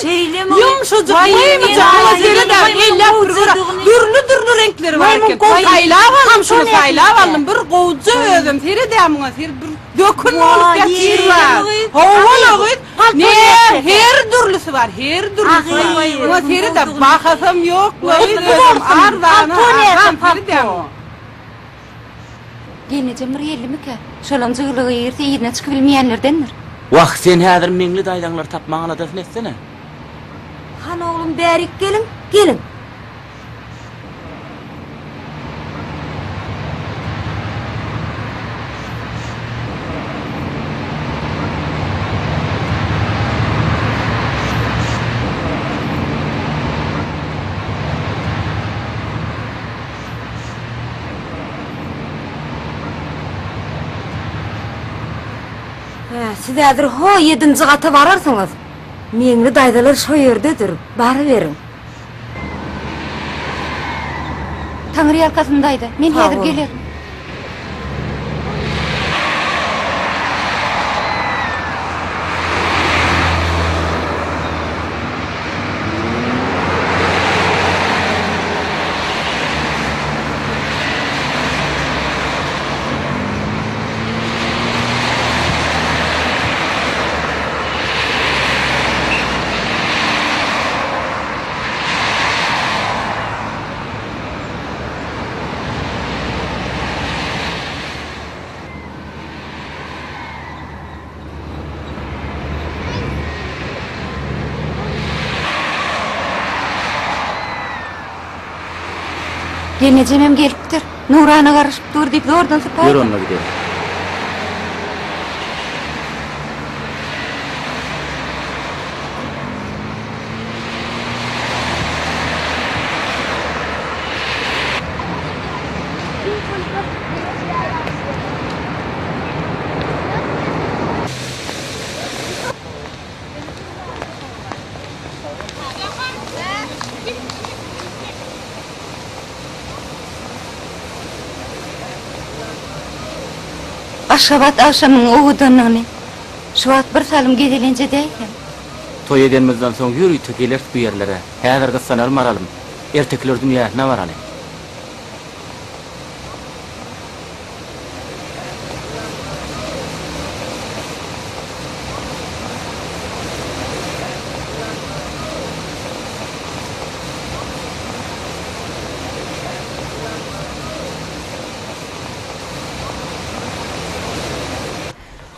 Şeýlemi? Ýumşajyk, mymyjak, muňa sered-ä, elläp bir gör-ä. Dürli-dürli reňkleri bar eken. Saýlap aldym şuny, saýlap aldym. Bir gowuja özem, sered-ä muňa, ser, bir dökün bolup ýatyr bar. Hawa-la gyz, ne, her dürlüsi bar, her dürlüsi bar. Muňa sered-ä, bahasam ýok-la gyz, özem arzana, arzan, sered-ä muňa. Gelnejem bir geldimikä? Şolam jygyllyga girse yzyna çykybilmeýänlerdendir. Wah, sen häzir Meňli daýzaňlary tapmaň aladasyny etsene. Hany oglum bärik geliň, geliň. Hä, siz häzir ho ýedinji gata bararsyňyz. Meňli daýzalar şo ýerdedir, baryberiň. Taňry ýalkasyn daýza, men häzir gelerin. Gelnejemem gelipdir. Nurana garaşyp dur diýip zordan sypaýdym. Ýör onda gidelim. Aşgabat agşamyň owadanlygyny şu wagt bir salym gezelenç edäýsem. Toý edenimizden soň ýörite geleris bu ýerlere. Häzir gyssanalym baralym. Ertekiler dünýäsine baraly.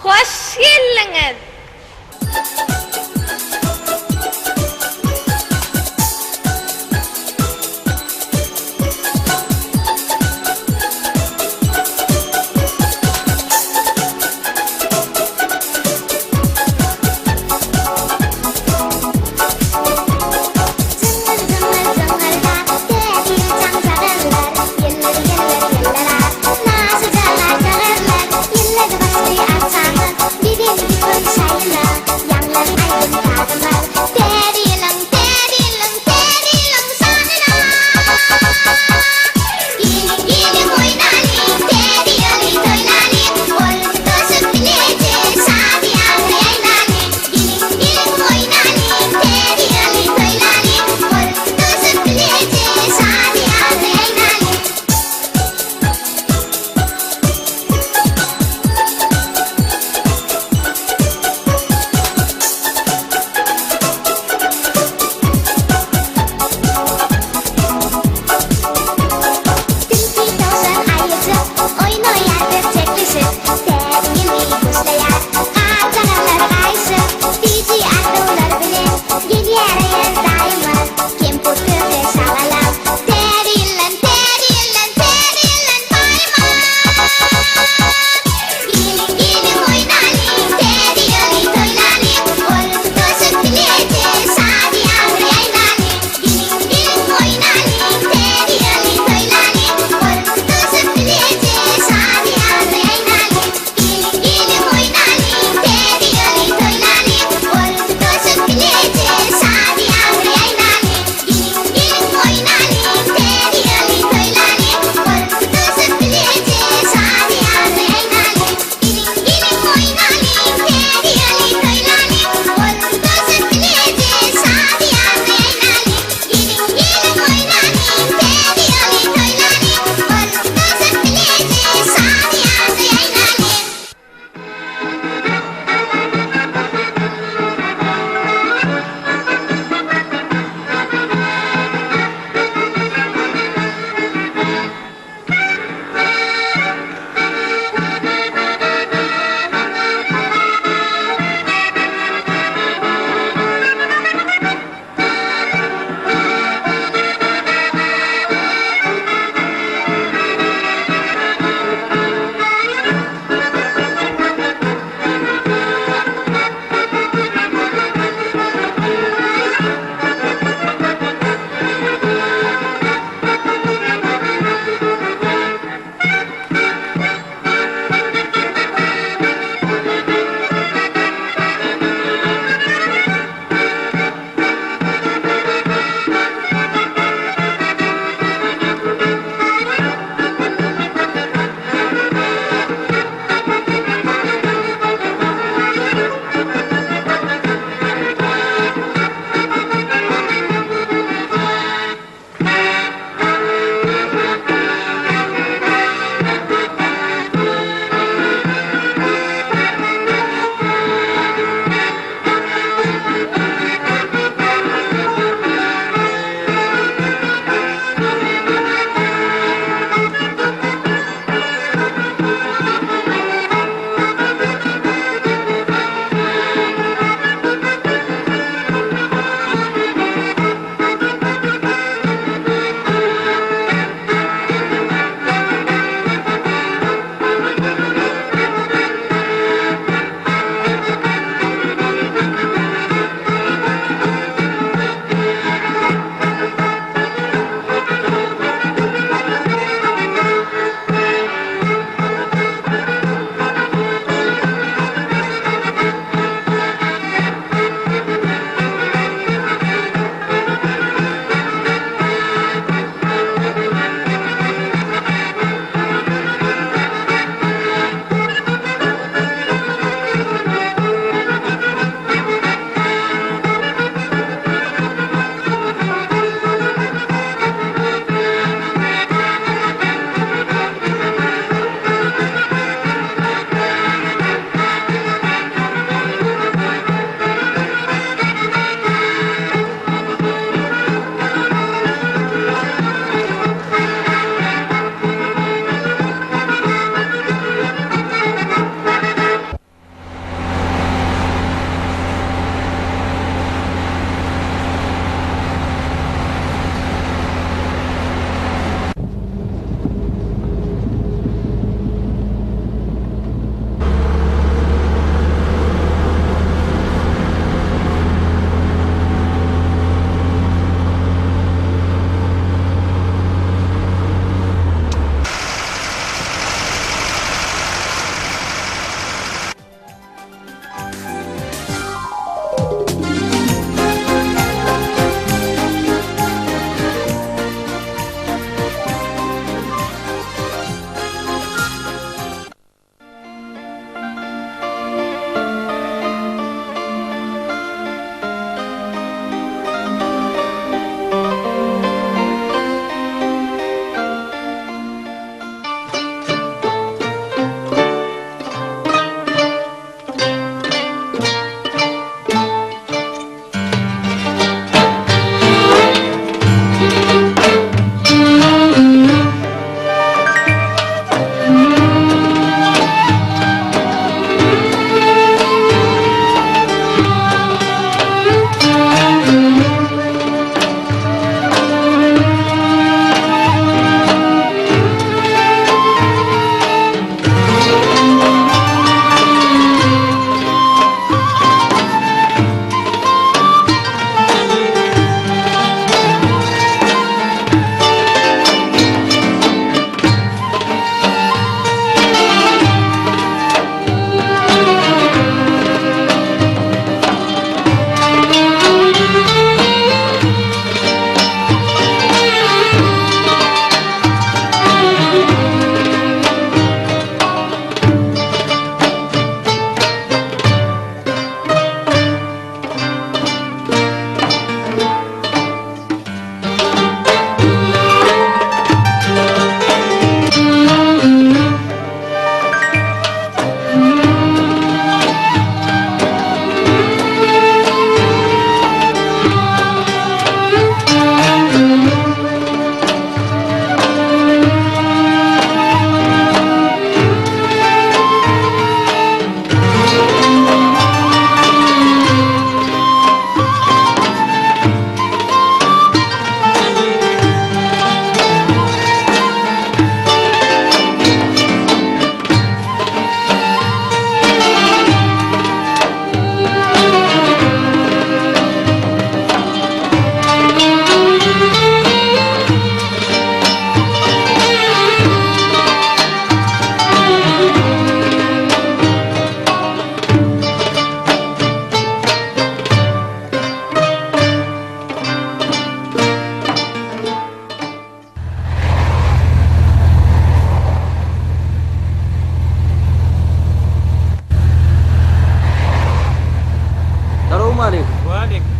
Hoş geldiňiz!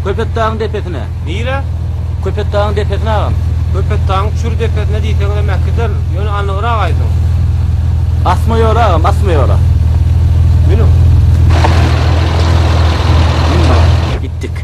Köpetdagyň depesine. Nirä? Köpetdagyň depesine agam. Köpetdagyň çür depesine diýseňizem äkiderin, ýöne anygrak aýdyň. Asma ýola agam, asma ýola. Münüň. Mün agam. Gitdik.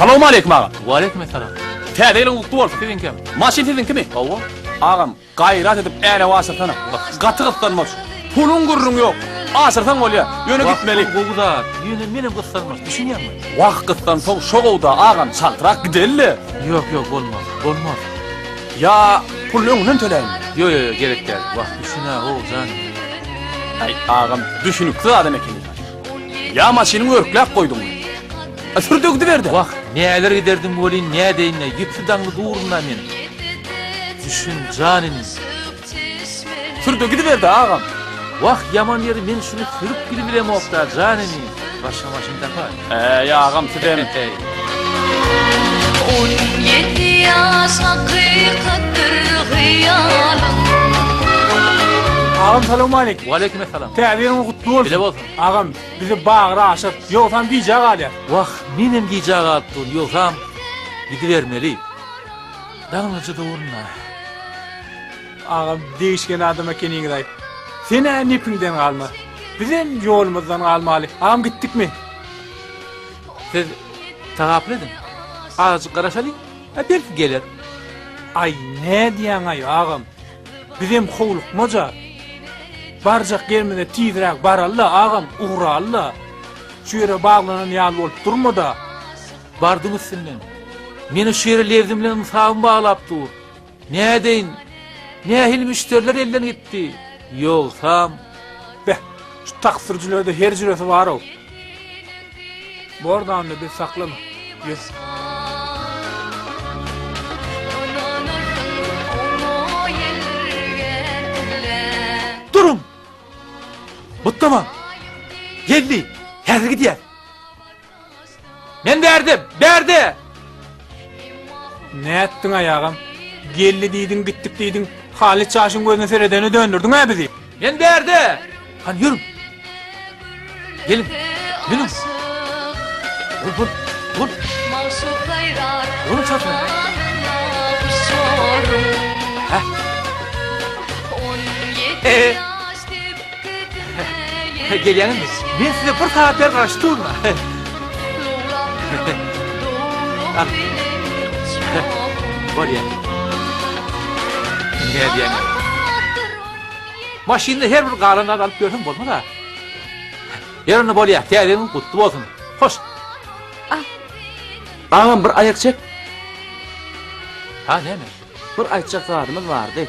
Salowmaleýkim agam. Waleýkim essalam. Täze ýylyň gutly bolsun. Siziňkem. Maşyn siziňkimi? Hawa. Agam, gaýrat edip änew aşyrsana. Gaty gyssanmaç. Puluň gürrüňi ýok. Aşyrsaň bolýa. Ýöne gitmeli. Wah, gowy zat. Ýöne menem gyssanmaç, düşünýäňmi? Wah, gyssansoň şo gowda, agam, çaltrak gideli-le. Ýok, ýok, bolmaz. Bolmaz. Ýa puluny öňünden töläýinmi? Ýok, ýok, ýok, gerek däl. Wah, düşün-ä, Oguljan. Aý, agam, düşüniksiz adam ekeniň. Ýa maşynyňy örkläp goýduňmy? A sür-de gidiber-dä. Wah, näler giderdim welin, nädeýin-ä, ýüpsüz daňly durun-da men. Düşün, jan inim. Sür-de gidiber-dä, agam. Wah, ýaman ýeri men şuny sürüp gidibilemok-da, jan inim. Başga maşyn tapaý. Äý, agam, sizem. 17 ýaş hakykatdyr hyýalyň. Agam salowmaleýkim. Waleýkim essalam. Täze ýylyň gutly bolsun. Bile bolsun. Agam bizi bagra aşyr. Ýogsam gijä galýas. Wah, menem gijä galyp durun, ýogsam gidibermeli. Daňlyja dogruny. Agam degişgen adam ekeniňizaý. Sen-ä nepiňden galma. Bizem ýolumyzdan galmaly. Agam gitdikmi? Siz tagapyl ediň. Azajyk garaşalyň, a belki geler. Aý, nädýäň-aý, agam? Bizem howlukmaja. Barjak ýerimize tizräk baraly-da, agam, ugraly-da. Şu ýere baglanan ýaly bolup durma-da. Bardyň üstünden. Meni şu ýere lebzim bilen ynsabym baglap dur. Nädeýin? Nähili müşderiler elden gitdi? Ýogsam. Beh, şu taksi sürüjilerde her jüresi bar-ow. Bor-da onda bizi saklama. Ýör. Duruň! Butdamaň! Geldi! Häzir gidýär. Men bärde, bärde! Nätdiň-aý agam? Geldi diýdiň, gitdik diýdiň, Halyt çaşyň gözüne seredene döndürdiň-ä bizi. Men bärde! Hany ýörüň. Geliň, münüň. Bol, bol, bol. Boluň çatyna. Hä? Gelýäňizmi? Men size bir sagat bäri garaşyp durun. Al. Bolýar. Nädýäň? Maşynda her bir galan zat alyp ýörseň bolmaz-a. Ýör onda bolýar. Täze ýylyň gutly bolsun. Hoş. Agam bir aýak çek. Ha näme? Bir aýtjak zadymyz bardy.